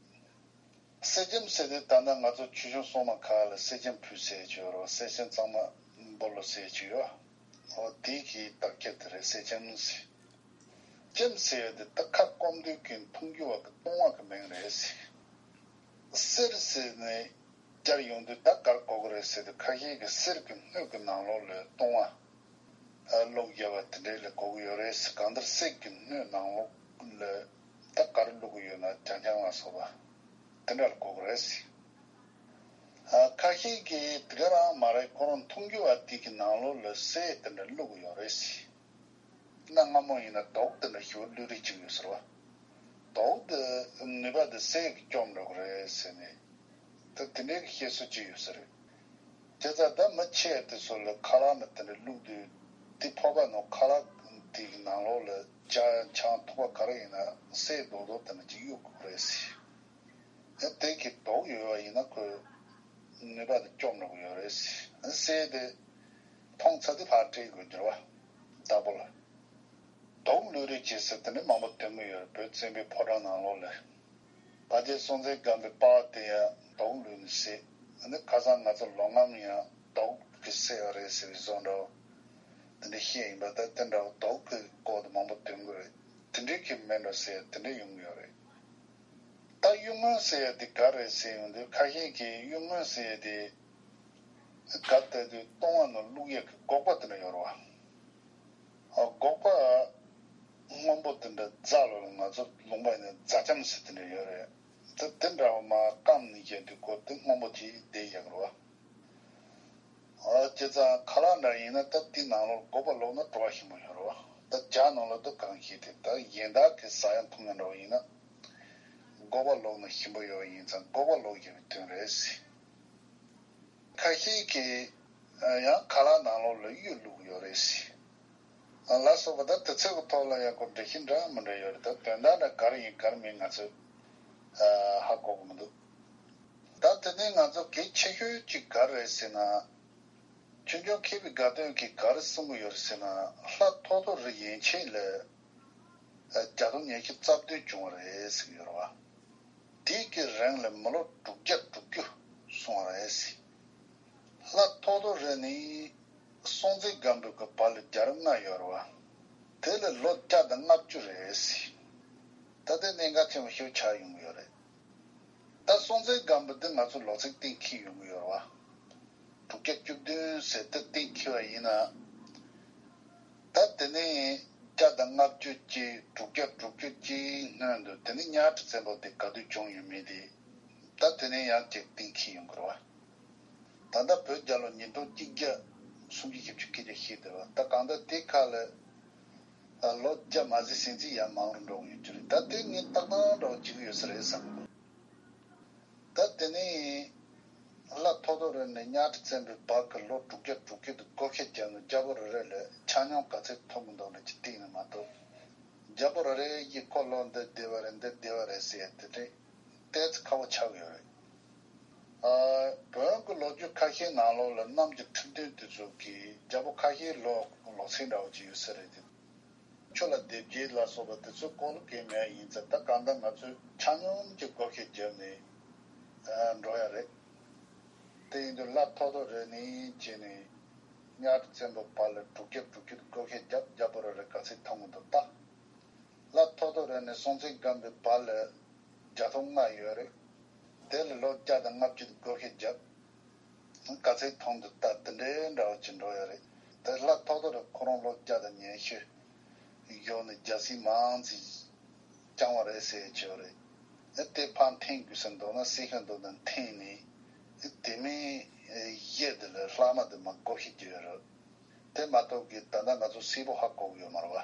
གསེར་སྐྱེམས་ཟེར་དེ་ད་ལྟ་ང་ཚོ་ཆོས་སྐྱོང་སྲུང་མ་ཁག་ལ་གསེར་སྐྱེམས་ཕུལ་ཟེར་གྱི་ཡོད་རེད། གསེར་སྐྱེམས་གཙང་མ་འབུལ་ལོ་ཟེར་གྱི་ཡོད། འོ་དེ་གི་བརྟག་དཔྱད་དེ་རེད། གསེར་སྐྱེམས་ཟེར། སྐྱེམས་ཟེར་ཡ་དེ་ད་ཁ་སྐོམ་དུས་ཀྱི་འཐུང་རྒྱུ་བ་གི་བཏུང་བ་གི་མིང་རེད་ཟེར། གསེར་ཟེར་ནས་སྦྱར་ཡོང་དུས་ད་ག་རེ་གོ་གི་རེད་ཟེར་དུས། ཁ་ཤས་ཀྱིས་གསེར་གྱི་སྣོད་ཀྱི་ནང་ལོགས་ལ་བཏུང་བ་བླུགས་བཞག་པ་དེ་འདྲས་ལ་གོ་གི་ཡོད་རེད་ཟེར། གང་ལྟར་གསེར་གྱི་སྣོད་ནང་ལོགས་ལ་ད་ག་རེ་བླུགས་གི་ཡོད་ན་རྐྱང་རྐྱང་ལ་སོགས་པ་དེ་འདྲ་ལ་གོ་གི་རེད་ཟེར། ཁ་ཤས་ཀྱིས་དེ་ག་རང་མ་རེད། ཁོ་རང་འཐུང་རྒྱུ་བ་དེ་གི་ནང་ལོགས་ལ་གསེར་དེ་འདྲ་བླུགས་གི་ཡོད་རེད་ཟེར། གནའ་སྔ་མོ་ཡིན་ན་དོག་དེ་འདྲ་ཞེ་པོ་བླུགས་རིགས་ཅིག་ཡོད་ཟེར་བ། དོག་དེ་ནུས་པ་དེ་གསེར་གྱིས་སྐྱོབ་འགྲོ་གི་རེད་ཟེར་ནས། ད་དེ་འདྲའི་བཤད་སྲོལ་ཅིག་ཡོད་ས་རེད། བྱས་ཙང་ད་མི་ཆེ་བ་དེ་ཚོ་ལ་ཁ་ལག་ནང་དེ་འདྲ་བླུགས་དུས། དེ་ཕོར་པ་ནང་ཁ་ལག་དེ་གི་ནང་ལོགས་ལ་ཇ་ཆང་འཐུང་བ་ག་རེ་ཡིན་ན་གསེར་རྡོག་རྡོག་དེ་འདྲ་ཅིག་གཡུག་དགོས་རེད་ཟེར། ཨ་དེ་གི་དོག་ཡོད་པ་ཡིན་ན་ཁོས་ནུས་པ་དེ་སྐྱོབ་འགྲོ་གི་ཡོད་རེད་ཟེར། ཟེར་ཏེ། མཐོང་ཚར་དུས་ཕར་སྤྲད་དགོས་འགྱུར་བ། བདག་པོ་ལ། དུག་བླུད་རིགས་ཅེས་ཟེར་དེ་འདྲ་མང་པོ་ཐོན་གྱི་ཡོད་རེད། བོད་བཙན་པོའི་ཕོ་བྲང་ནང་ལོགས་ལ། ཕལ་ཆེར་སྲོང་བཙན་སྒམ་པོའི་པར་དེ་ཡང་དུག་བླུད་ནས་བསད། ཨ་ནི་ཁ་སང་ང་ཚོ་ལོ་ངམ་ཡང་དུག་གིས་བསད་པ་རེད་ཟེར་བའི་བཟོ་འདྲ་བོ། དེ་འདྲ་བཤད་ཡིན་པ། ད་དེ་འདྲ་བོ་དུག་གི་སྐོར་དུ་མང་པོ་ཐོན་གྱི་རེད། དེ་འདྲའི་གི་མེད་འགྲོ་ཟེར་དེ་འདྲ་ཡོང་གི་ཡོད་རེད། ད་གཡུ་སྔོན་ཟེར་ཡ་དེ་ག་རེད་ཟེར་ཡོང་དུས། ཁ་ཤས་ཀྱིས་གཡུ་སྔོན་ཟེར་ཡ་དེ་ག་ལྟ་དུས་བཏུང་བ་ནང་བླུག་ཡ་གི་སྒོག་པ་དེ་འདྲ་ཡོད་རེད་བ། ཨ། སྒོག་པ་སྔོན་པོ་དེ་འདྲ་རྫ་ལོ་ལ། ང་ཚོ་ལུང་པ་ཡིན་ན་རྫ་ལྕམ་ཟེར་དེ་འདྲ་ཡོད་རེད། ད་དེ་འདྲ་བ་མར་སྐམ་ནས་བཞག་དུས་སྒོ་དེ་སྔོན་པོ་དེ་བསྡད་བཞག་རེད་བ། ཨ། བྱས་ཙང་ཁ་ལག་འདྲ་ཡིན་ན་ད་དེ་ནང་ལོགས་སྒོག་པ་བླུགས་ན་བྲོ་བ་ཞིམ་པོ་ཡོད་རེད་བ། ད་ཇ་ནང་ལོགས་ད་གང་ཤེས་དེ། ད་གཞན་དག་གི་ཟ་ཡ་འཐུང་ཡ་འདྲ་བ་ཡིན་ན། སྒོག་པ་བླུགས་ན་ཞིམ་པོ་ཡོད་ཡིན་ཙང་སྒོག་པ་བླུགས་ཡོད་པའི་དོན་རེད་ཟེར། ཁ་ཤས་ཀྱིས་ཡང་ཁ་ལག་ནང་ལོགས་ལ་གཡུ་བླུགས་ཡོད་རེད་ཟེར། ལ་སོགས་པ་ད་དེ་ཚོའི་ཐོག་ལ་ཡང་ཁོ་འགྲེལ་བཤད་འདྲ་མི་འདྲ་ཡོད་རེད། ད་དོན་དག་འདྲ་ག་རེ་ཡིན་ག་རེ་མིན་ང་ཚོས་ཧ་གོ་གི་མི་འདུག་ད་དེ་ནས་ང་ཚོ་གལ་ཆེ་ཤོས་ཅིག་ག་རེ་རེད་ཟེར་ན། ཆོས་འབྱུང་མཁས་པའི་དགའ་སྟོན་གྱིས་ག་རེ་གསུང་གི་ཡོད་རེད་ཟེར་ན། ལྷ་ཐོ་ཐོ་རི་ཡན་ཆད་ལ་བརྒྱ་སྟོང་ཉི་ཤུ་རྩ་བདུན་བྱུང་བ་རེད་ཟེར་གྱི་ཡོད་རེད་བ། དེའི་གི་རིང་ལ་མི་ལོ་དྲུག་བརྒྱ་དྲུག་ཅུ་སོང་བ་རེད་ཟེར། ལྷ་ཐོ་ཐོ་རི་ནི་སྲོང་བཙན་སྒམ་པོའི་གི་བར་ལ་བརྒྱ་ར་ལྔ་ཡོད་རེད་བ། དེ་ལ་ལོ་བརྒྱ་དང་ལྔ་བཅུ་རེད་ཟེར། ད་དེ་གནད་འགག་ཆེན་པོ་ཞིག་ཆགས་ཡོང་གི་ཡོད་རེད། ད་སྲོང་བཙན་སྒམ་པོ་འདི་ང་ཚོ་ལོ་ཚིགས་གཏན་འཁེལ་ཡོང་གི་ཡོད་རེད་བ། དྲུག་བརྒྱ་བཅུ་བདུན་ཟེར་དེ་གཏན་འཁེལ་བ་ཡིན་ན། ད་དེ་ནས་བརྒྱ་དང་ལྔ་བཅུ་གཅིག་དྲུག་བརྒྱ་དྲུག་ཅུ་གཅིག་སྔོན་དུ་དེ་ནས་གཉའ་ཁྲི་བཙན་པོ་དེ་ག་དུས་བྱུང་ཡོད་མེད་དེ། ད་དེ་ནས་ཡང་ཅིག་གཏན་འཁེལ་ཡོང་གི་རེད་བ། ད་ལྟ་བོད་རྒྱལ་ལོ་ཉིས་སྟོང་གཅིག་བརྒྱ་སུམ་ཅུ་བཞི་བཅུ་སྐད་ཆ་བཤད་བསྡད་པ། ད་གང་ལྟར་དེ་ཁ་ལ་ལོ་བརྒྱ་མ་ཟིན་ཟིན་ཚིག་ཡང་མང་རུ་འགྲོ་གི་ཡོད་ཀྱི་རེད། ད་དེ་ངས་ཏག་ཏག་འདྲ་བོ་བྱེད་ཀྱི་ཡོད་ས་རེད་བསམ་གི་འདུག་ད་དེ་ནས་ལྷ་ཐོ་ཐོ་རི་ནས་གཉའ་ཁྲི་བཙན་པོའི་བར་གྱི་ལོ་དྲུག་བརྒྱ་དྲུག་ཅུ་དེ་བགོ་བཤའ་བརྒྱབ་ན་རྒྱལ་པོ་རེ་རེ་ལ་ཆ་སྙོམས་ག་ཚད་ཐོབ་མི་འདུག་ལ་ཅིག་བལྟས་ན་མ་གཏོགས། རྒྱལ་པོ་རེ་རེ་ཡིས་ཁོ་ལོ་འདི་བདེ་བ་རེད་འདི་བདེ་བ་རེད་ཟེར་ཡ་དེ་འདྲའི་ཏོག་ཙམ་ཁག་པོ་ཆགས་ཡོད་རེད། ཨ། བོན་གྱི་ལོ་རྒྱུས་ཁ་ཤས་ནང་ལོགས་ལ་གནམ་གྱི་ཁྲི་འདོན་དེ་ཚོ་གིས་རྒྱལ་པོ་ཁ་ཤས་ལོ་ལོ་ཚིགས་འདྲ་བོ་ཅིག་ཡོད་ས་རེད་དེ། ཆུ་ལ་ལྡེ་བརྒྱད་ལ་སོགས་པ་དེ་ཚོའི་སྐོར་ལ་གལ་མེད་ཡིན་ཙང་། ད་གང་ལྟར་ང་ཚོས་ཆ་སྙོམས་ཀྱི་བགོ་བཤའ་བརྒྱབ་ནས་ཨ་འགྲོ་ཡ་རེད། དེ་ཡིན་དུས་ལྷ་ཐོ་ཐོ་རི་ནས་བྱས་ནས་གཉའ་ཁྲི་བཙན་པོའི་བར་ལ་དྲུག་བརྒྱ་དྲུག་ཅུ་བགོ་བཤའ་བརྒྱབ། རྒྱལ་པོ་རེ་རེ་ག་ཚད་ཐོབ་མི་འདུག་ལྟ། ལྷ་ཐོ་ཐོ་རི་ནས་སྲོང་བཙན་སྒམ་པོའི་བར་ལ་བརྒྱ་སྟོང་ལྔ་ཡོད་རེད། དེ་ལ་ལོ་བརྒྱ་དང་ལྔ་བཅུ་བགོ་བཤའ་བརྒྱབ། ག་ཚད་ཐོབ་འདུག་ལྟ། དེ་འདྲའི་འདྲ་བོ་ཅིག་འགྲོ་ཡ་རེད། དེ་ལྷ་ཐོ་ཐོ་རི་ཁོ་རང་ལོ་བརྒྱ་དང་ཉི་ཤུ་ཡོད་ནས་རྒྱལ་སྲིད་མང་ཙམ་བསྐྱངས་པ་རེད་ཟེར་གྱི་ཡོད་རེད། ཨེ། དེ་ཕར་འཐེན་དགོས་ས་འདུག་ན་སྲིད་ཤོག་འདུག་ན་འཐེན་ནས། ཨེ། དེ་མིན་གཞི་དེ་ལ་ལྷག་མ་དེ་མར་བགོ་བཤའ་བརྒྱབ་ཡོད་རེད། དེ་མ་གཏོགས་ཀྱི་ད་ལྟ་ང་ཚོ་གསལ་པོ་ཧ་གོ་གི་ཡོད་མ་རེད་བ།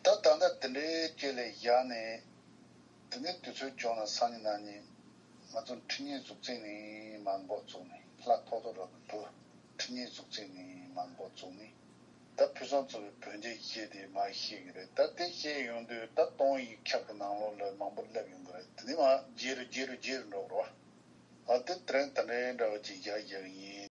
ད་ད་ལྟ་དེ་འདྲའི་ཅིག་ལ་བཞག་ནས། དེ་ནས་དུས་ཚོད་བྱུང་ན་སང་ཉིན་གནངས་ཉིན་ང་ཚོ་ཁྲི་གཉན་གཟུགས་བརྙན་ནས་མར་འགོ་བཙུགས་ནས། ལྷ་ཐོ་ཐོ་རི་གི་བུ་ཁྲི་གཉན་གཟུགས་བརྙན་ནས་མར་འགོ་བཙུགས་ནས། ད་ཕུན་སུམ་ཚོགས་པའི་བོད་འདི་བཤད་དེ་མར་བཤད་ཀྱི་རེད། ད་དེ་བཤད་ཡོང་དུས་ད་སྟོང་ཡིག་ཁྱབ་ཀྱི་ནང་ལོགས་ལ་མང་པོ་སླེབས་ཡོང་གི་རེད། དེ་ནས་མར་རྗེས་རུ་རྗེས་རུ་རྗེས་རུ་འགྲོ་གི་རེད་བ། ཨ། དེ་དེ་རིང་ད་འདྲའི་འདྲ་བོ་ཅིག་བཞག་བཞག་ཡིན།